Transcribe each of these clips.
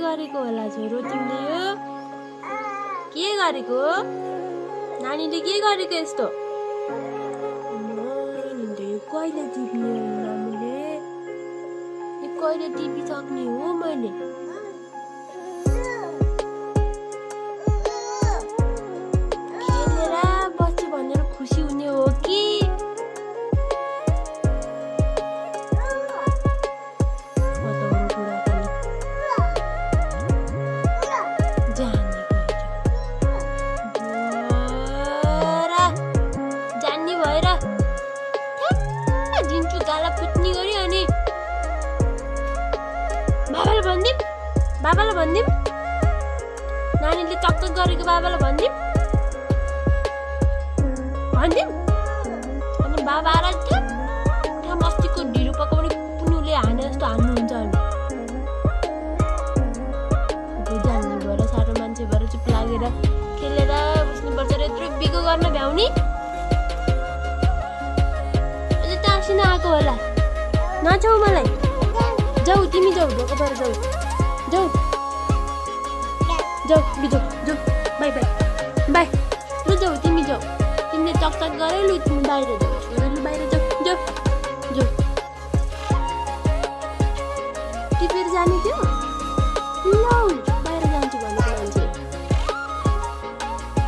गरेको होला छोरो तिमीले यो? के गरेको? नानीले के गरेको यस्तो? कहिले टिप्ने हो नानीले? यो कहिले टिपिसक्ने हो मैले? खेलेर बस्छु भनेर खुसी हुने हो कि? जान्ने भएर दिन्छु गाला पुत्नी गरी अनि बाबालाई भनिदिउँ नानीले चकचक गरेको बाबालाई भनिदिउँ अनि बाबा आएर ठ्याम अस्तिको ढिलो पकाउने पुनुले हाने जस्तो हान्नुहुन्छ अनि जान्ने भएर साह्रो मान्छे भएर चुप लागेर खेलेर बस्नुपर्छ र यत्रो बिगो गर्न भ्याउने अझै टाँसिन आएको होला नछाउ मलाई जाऊ तिमी जाऊ ढोका भएर जाऊ लु जाऊ बाई लु जाऊ तिमी जाऊ तिमीले चकचक गरे लु तिमी बाहिर जाऊ बाहिर जाऊ टिपेर जाने थियो लौ बाहिर जान्छु भनेको मान्छे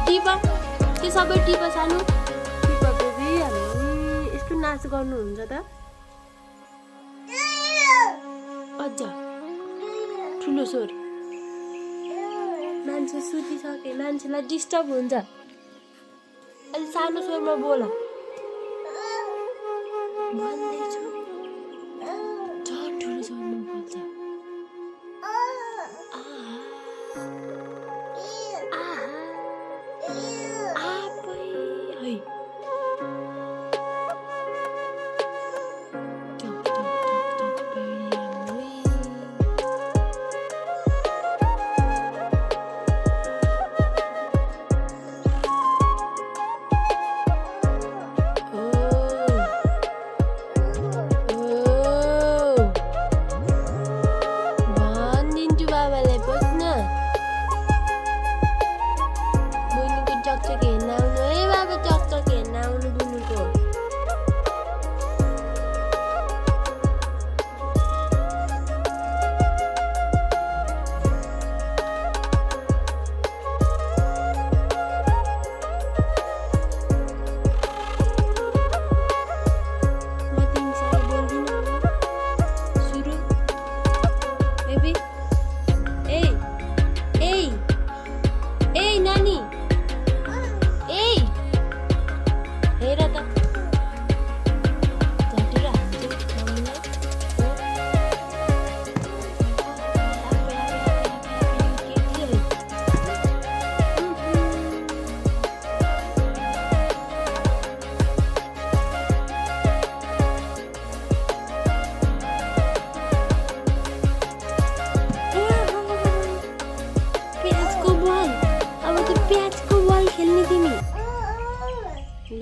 टिपा त्यो सबै टिपा सानो टिपा बेबी हामी यस्तो नाच गर्नुहुन्छ त अझ ठुलो स्वर मान्छे सुतिसके मान्छेलाई डिस्टर्ब हुन्छ अलि सानो स्वरमा बोल भन्दैछु झन् ठुलो स्वरमा बोल्छ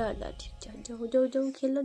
ल ठिक छ जाऊ खेल